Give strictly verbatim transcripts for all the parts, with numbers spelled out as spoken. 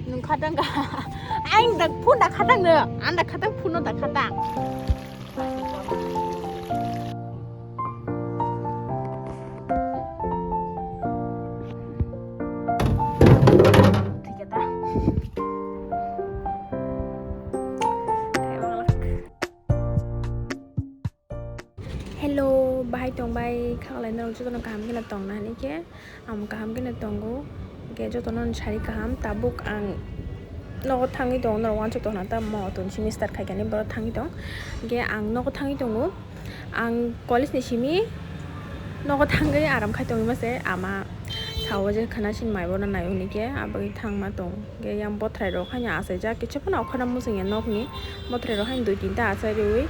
Nung khatang ka. Ang da phun da khatang no. Ang da khatang phun no da khatang. Thik ta. Hello, bahai tong bai, khaklai norok jotono kaham kheno tong na hinwi khe, ang kaham kheno tongo, hwnkhe jotono sari kaham. Tabuk ang nogo thangwi tongo, norok uansuk tongna ta mo tun simi start khaikani borok thangwi tong, hwnkhe ang nogo thangwi tongo, ang college ni simi nogo thangwi aram khai tongwi mase ama sao je khana sini mai bono nai hwnwi khe aboni thangma tong. Hwnkhe yang bothrai rok haino achaijak, kisa phano okhorna muchungya nokni bothrai rok haino dui tinta achai riwi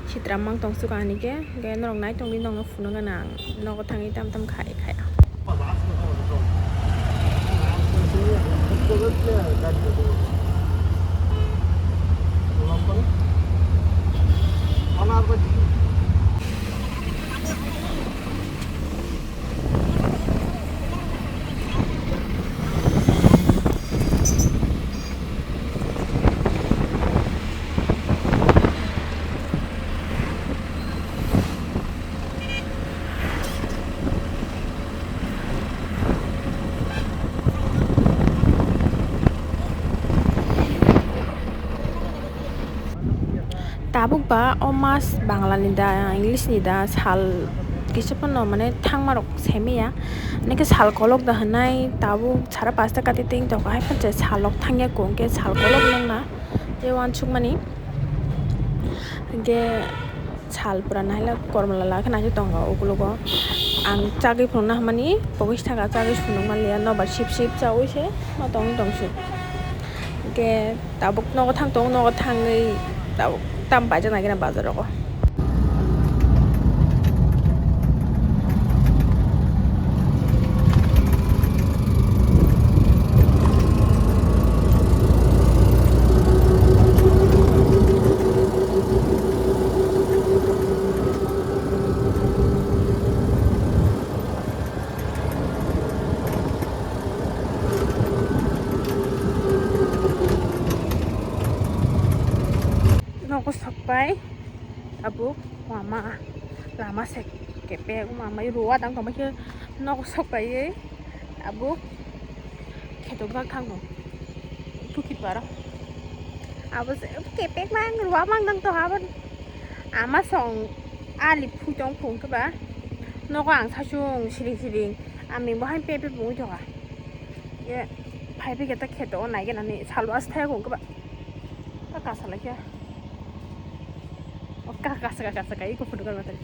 sitram mang tong suka hinike, hwnkhe norok nai tongdi, nokno phunukgana ang nogo thangwi tam tam khai khai. Tabuk ba o mas Bangla ni da, English ni da, sal kisa phano mane thangma rok semiya. Nike sal kolok da hwnai, tabuk sara pasta kati ting tok hai phanche sal rok thangya kong ke sal kolok nang na je uansuk mani. Hwnkhe sal pura nailak kormla la khe naisik tongo ukologo. Ang chagwi phunukna hwnmani pokis thaka chagwi phunukma liya nobar sip sip chawi se ma tongwi tongsu. Hwnkhe tabuk nogo thang tongo, nogo thangwi tabuk tam paijak nai khe bazar rogo. Nogo sokpai abo mama lama se kepek mama rua dang tongma khe nogo sokpai abo kheto bak thango puki paro abo se kepek mang rua mang dang to abo ama song ali phui tong phung khe ba nogo ang sasung siring siring. Ami bo hai pepe bungwi thokha. Ye phai phai khe ta kheto o nai gana ni salo as thai kong khe ba. Ka kasa lai khe. O ka kasa ka kasa ka iko photo kar batari.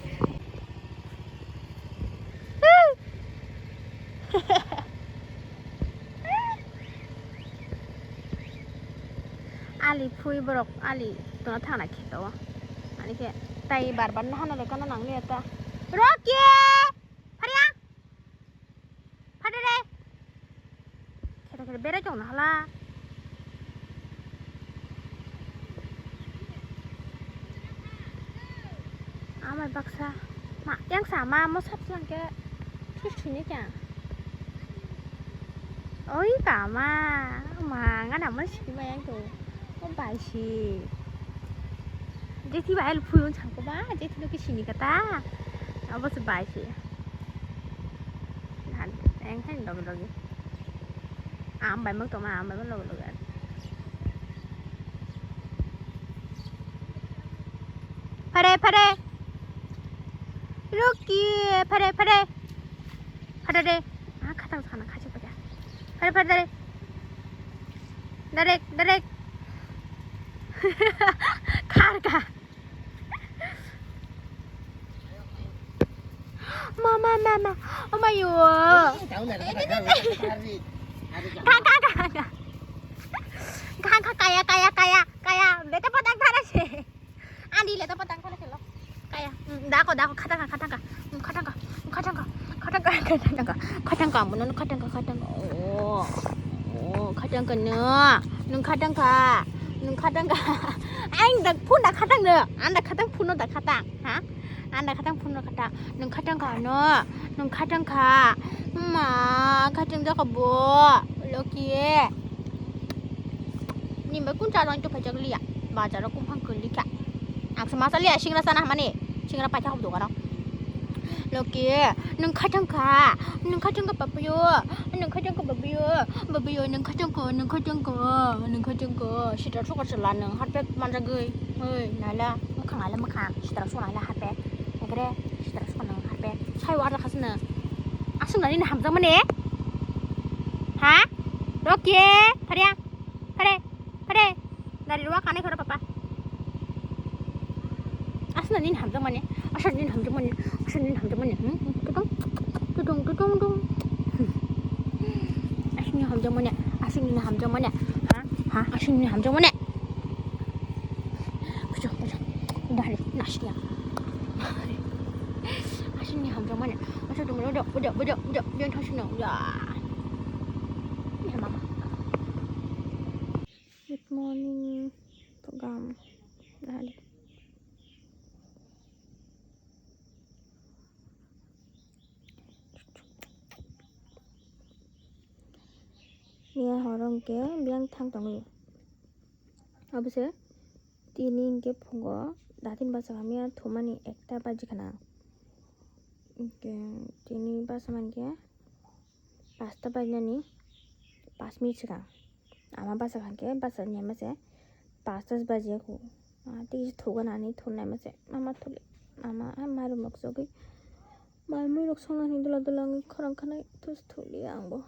Ali phui borok ali tona thana kheto o. Ani khe tai bar bar nahana lekha na nang le ta. Rocky! Pharia! Phadere. Kheta kheta berai tongna hala. Amai baksa. Ma, yang sama mo sap lang ke. Sus sini kya. Oi kama. Ma, ngana mo sini ma yang tu. Mo bai si. Jethi bai lu phu yon chang ko ba. Jethi lo ke sini kata. Abo se bai si. Eng hai loge loge. Am bai mang tongma, am bai mang loge loge. Phare, phare. Rocky, phare, phare. Phare de. Ah, khatang sana khachi paja. Phare, phare, dare. Darek, darek. Khar ka. Mama, mama, oh my god. Ka, ka, ka, ka. Ka, ka, kaya, kaya, kaya, kaya. Beta patak thara se. Ani le ta patak thara se lo. Kaya. Mm, dako, dako, khatang ka, khatang ka. Mm, khatang ka, mm, khatang ka, khatang ka, khatang ka, khatang ka, mono khatang ka, khatang ka. Oh. Oh, khatang ka no. Nung khatang ka. Nung khatang ka. Ang da phun da khatang no. Ang da khatang phun no da khatang. Ha? Ang da khatang phun no khatang. Nung khatang ka no. Nung khatang ka. Ma, khatang da ka bo. Loki. Ni bai kun cha jang tu phajak liya. Bazar o kumphang kuli kha. Ang sama sa liya singra sana hamani. Singra paithak dogano. Loki, nung khatang kha. Nung khatang kha papayo. Nung khatang kha papayo. Papayo nung khatang kha, nung khatang kha. Nung khatang kha. Sitra sokar sela nung harpek manjagwi. Oi, nala, mukhang ala mukhang. Sitra sokar ala harpek. Ekre, sitra sokar nung harpek. Sai wara khasna. Asung nani hamjak mani. Ha? Roki, pharia. Phare, phare. Dari ruwa kanai khoro papa. Asna nin hamjak mani. Asna nin hamjak mani. Asna nin hamjak mani. Hmm? Tutung. Tutung, tutung, tung. Asna nin hamjak mani. Asna nin hamjak mani. Ha? Ha? Asna nin hamjak mani. Bujo, bujo. Dari, nasi ya. Asna nin hamjak mani. Asna tung, bujo, bujo, bujo, bujo, bujo, thasno. Ya. Ya, mama. Good morning, program. Dali. Miya horo hwnkhe biyang thang tongwi. Abose tini hwnkhe phungo datin bachakha miya thumani ekta baji khana. Hwnkhe tini bachamankhe pasta bainani pas minute swkang ama bachakha hwnkhe bachani ama se pasta baji ya kho. Ah, tei thugan ani thunai ma se mama thuli mama ah marum rok chogwi mai mui rok songnani dula dula wngwi khorang khanai tus thuli ang bo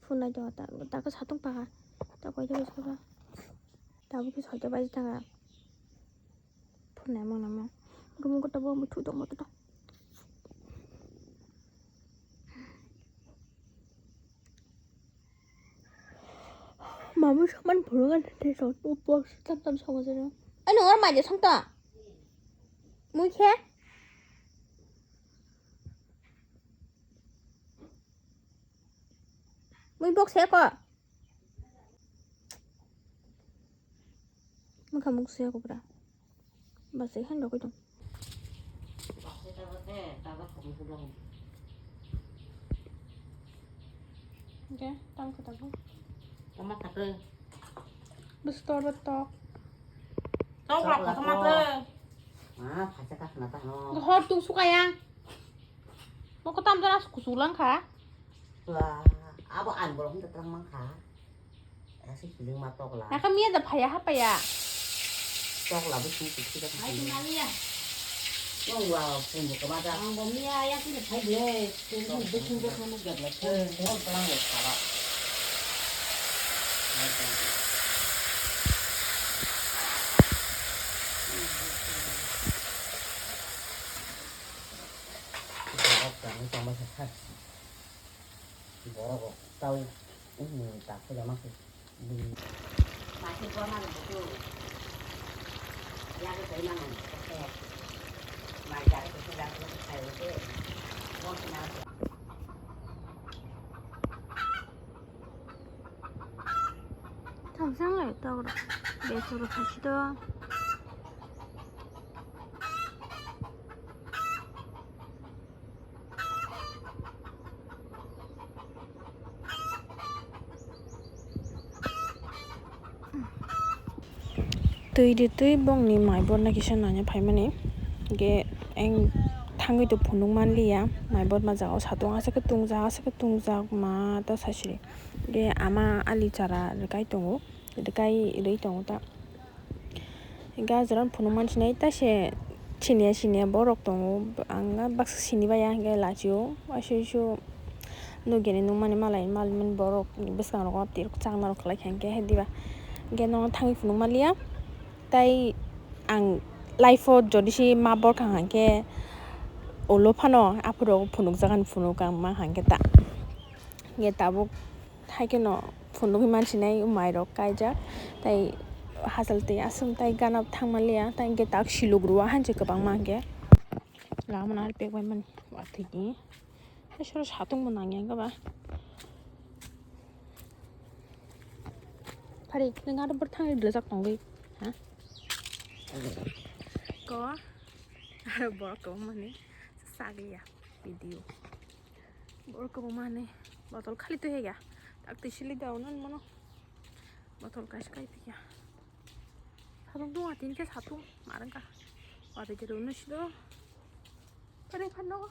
phunai tongo ta ta khe satung paha ta koita bwskango tabuk khe soita baji tanga. Phunai mano mo. Rumung kota bo muthu tong moto. Mamu saman phulungan te so box tam tam songo jero. Ano or maje song to. Mui khe. Mui box he ko. Mukha muk suya kubra. Bas, hai rokoi tong. Oke, tang khe tabuk. Tama kake. Bus tor tok. Tok la kama ke. Ma, phacha ka khna ta no. Hor tung sukaya. Moko tam jana kusulang kha. Wah, abo an bolong ta tang mang kha. Asi kiling ma tokla. Naka miya da phaya ha paya. Tokla bo sini kisi ka. Ai, naliya. Nong wa pun bu kama da. Ang bo miya ya sini phai de. Sini bu sini bu sini bu gabla. Eh, tolong tolong ya salah. Borok rok tau wngmung tak khe lama khe. Thamsang lai tok rok, besok rok khachi to. Twi de twi bongni mai borna kisa nanya phaimani. Ge eng thangwi to phunuk manliya, mai borma jagao satung asa khe tungjak, asa khe tungjak ma ta sasiri. Ge ama ali chara rwkai tongo, rwkai rwi tongo ta. Hingke ah jora phunuk mansinai ta se siniya siniya borok tongo, ang baksa sinibaya hingke lachio, waisa waisa nukya ni nukmani malai malmani borok bwskango tirok chakma rok khlaikha hingke he diba hingke nono thangwi phunuk manliya. Tai ang life o jodi se ma borkha hingke ulo phano aphuru phunukjak ani phunuk ang ma hingke ta hingke tabuk. Hai kheno phunugwi mansinai mairok kaijak, tai hachal twi aswk tai gana thangmanliya, tai hwnkhe tak siluk rwya hanse kwbangma hwnkhe. Lama nang pek bai mani watwi tei soro satung bo nangya hwnkhe ba. Phari, nwng aro bwthangwi bwlajak tongwi, ha? Ko, aro borok kwbangmani sagwi ya video. Borok kwbangma hinwi bottle khali twi ya. Tak twi sili da hwnwi mano. Botol kaisa kai phiya. Satung tong atini khe satung marang ka. Wari jero no silo. Pare phan no.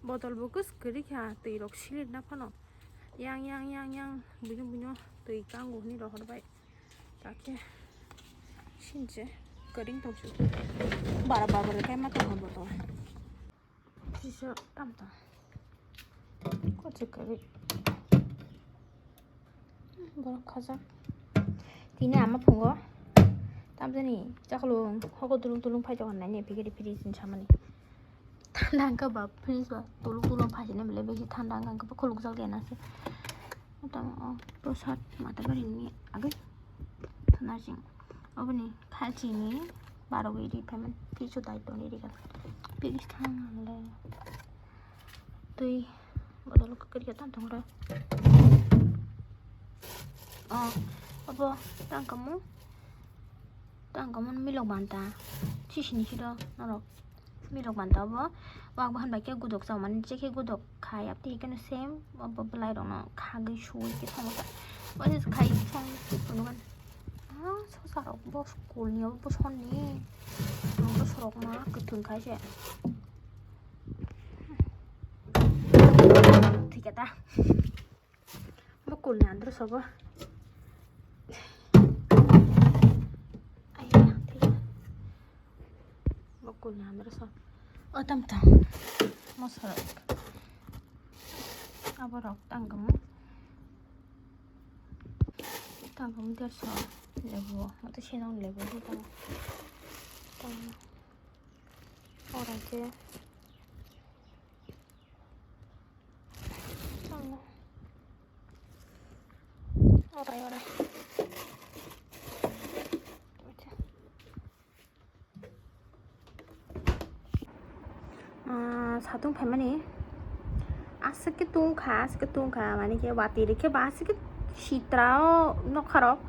Botol bo kus kiri kha, twi rok silir na phano. Yang, yang, yang, yang, buino, buino, twi kango hwnwi rohor bai. Takhe sinche kwrwng tongsu. Bara, bara, bara, kaima tong hor botol. Sisa tam tong. Kochi kwrwi. Borok khajak. Tini ama phungo. Tamjani chakhulung hogo tulung tulung phai tong hwnna ni phikiri phiri sin samani. Thanda wngkha ba fridge ba tulung tulung phai sini bele besi thanda wngkha ba khuluk jak liya nang se. Tamo o prosad mata bari ni agoi. Thana sing. Oboni khalchi ni barogwi ri phaimani. Kichu dai toni ri kha. Phikiri thang le. Twi bottle kwrwi khe tang tongo. Oh, abo tang kamo. Tang kamo milok banta. Sisini siro norok. Milok banta abo. Wak bahan bai khe gudok chao mani je khe gudok khai apti khe no same abo belai rok no khagwi suwi khe thangma kha. Wajis khai song phunukha. Ah, sosa rok bo school ni abo bosor ni. Ang bosor rok ma kwthwng khai se. Thikata. Bokol ni andro sobo. Aiya, thik. Bokol ni andro so. O tam tam. Mosok. Abo rok tangkamo. Tangkamo derso. Lebu. Mata sinong lebu. Tang. Ora je. Orai, orai. Ah, satung phaimani aswk khe tungkha, aswk khe tungkha, mani khe watwi rwkhe ba aswk khe sitra o nokha rok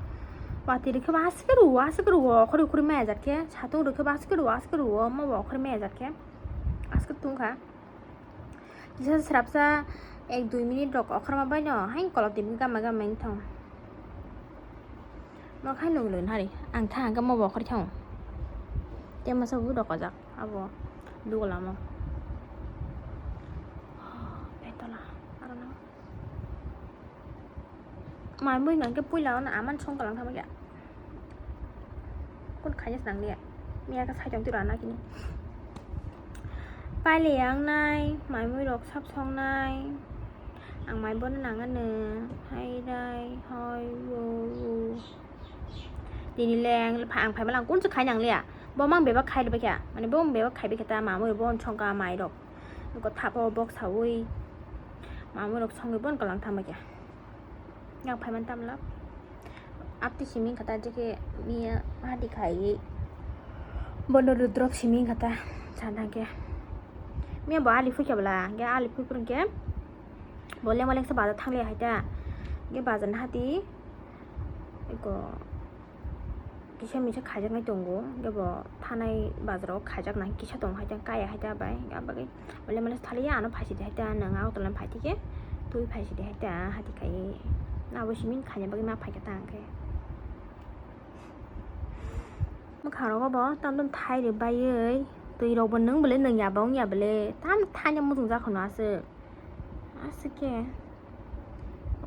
watwi rwkhe ba aswk khe rwo, aswk khe rwo, okhorwi okhorwi maya jat khe satung rwkhe ba aswk khe rwo, aswk khe rwo, omo bo okhorwi maya jat khe aswk khe tungkha. Kisa srapsa ek dui minute rok okhorma baino haino kolok twi gama gama wng thang. Nok haino lwng hari ang thang hwnkhe mo bo okhor thang. Tei masa bo rok ojak abo dugulamo. Betola aro no. Mai mui nang khe puila ono aman song kalang thangma khe. Kun khaina se nang liya. Miya khe saichong twi rana kini. Paile yang nai, mai mui rok sap song nai. Ang mai bono nang ano. Hai dai, hoi, wo, wo. Tini le ang, ang phai malang kun se khai nang liya. Bo mang bebak khai le bakya. Mane bo mang bebak khai bakya ta, ma mui bo song ka mai rok. Ko thapo bok saui. Ma mui rok songwi bon kalang thangma khe. Yang phaiman tamlak. Apti simi kata je khe miya hadi khai. Bono rudrok simi kata sana khe. Miya bo ali phui khe bla, ge ali phui purung khe. Bo leng leng sa bazar thang le hai ta. Ge bazar na hadi. Eko. Kisa misa khaijaknai tongo, hwnkhe bo thanai bazaro khaijaknai kisa tongo, haikhe kaya haikhe bai, aboni bagwi mole mole thaliya ano phaisidi haikhe nwng Agartala phaidi khe twi phaisidi haikhe hati khai abo simi khaina bagwi ma phaikha ta hwnkhe. Mwkhang rogo bo tam tam thai rw baiwi twi rok bo nwng bwlai nwng ya ba wng ya bwlai tam thaino muchung jak hwno aswk aswk khe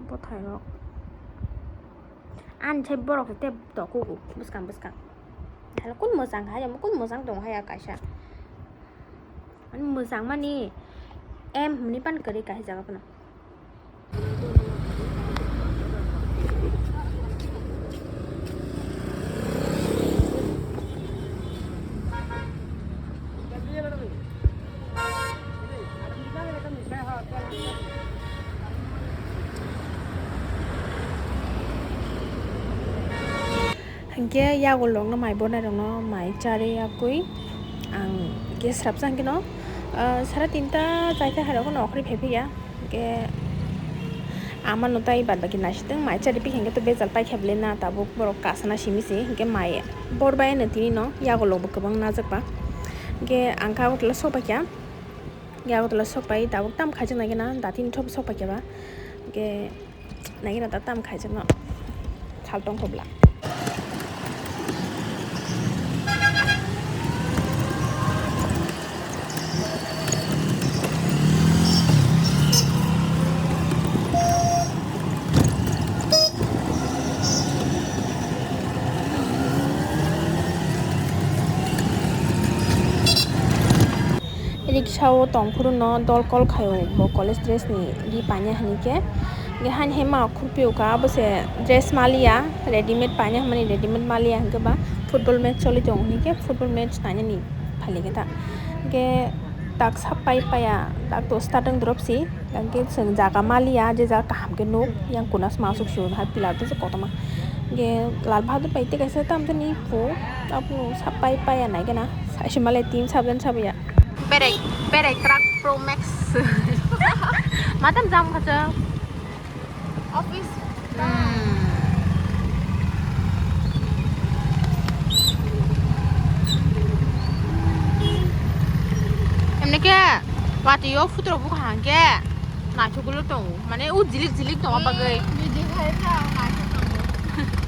bwthai rok. Ani sai borok se tei tokugo bwskang bwskang. Hala kun mwchang hai, kun mwchang tong hai kaisa. Ani mwchang mani M hwnwi pan kwrwi kaisa jaga phano. Hinkhe yago lokno mai bornai rokno mai charwi yakwi ang hinkhe srapsa hinkhe no, ah, sara tinta chaita hai rokno okhorwi phai phiya. Hinkhe amano tai bad baki naisitwng mai charwi phikha hinkhe to bejal paikha bwlai na tabuk borok kasana simi se hinkhe mai bor bai no tini no yago lokbo kwbang najak ba. Hinkhe ang khe Agartala sok paikha. Hingke Agartala sokpai tabuk tam khaijaknai gana, datini thop sokpai keba. Hingke naigina ta tam khaijakno sal tongkho bla. Riksha o tongphuru no dol call khaio bo college dress ni ri paina hinwi khe. Hingke haini hai ma khurpio ka abo se dress maliya, readymade paina hwnmani readymade maliya hingke ba football match choli tongo hinwi khe football match nainani phailai khe ta. Hingke tak sap pai paya tak to start wng drop si. Hingke chwng jaga maliya, je jaga kaham khe nuk, yang kuna sma aswk sio, hai pillar tei se kotorma. Hingke Lal Bahadur bai tei kaisa tam jani pu, apo sap pai paya nai gana, saisi male team sabjani sabuya. Berek, berek truck Pro Max. Matam jam khacha. Office. Hmm. Emne ke, watwi o photo rok bukhang khe, naithok ulo tongo. Mane, o jilik jilik tongma bagwi. Video khai kha, naithok tongo.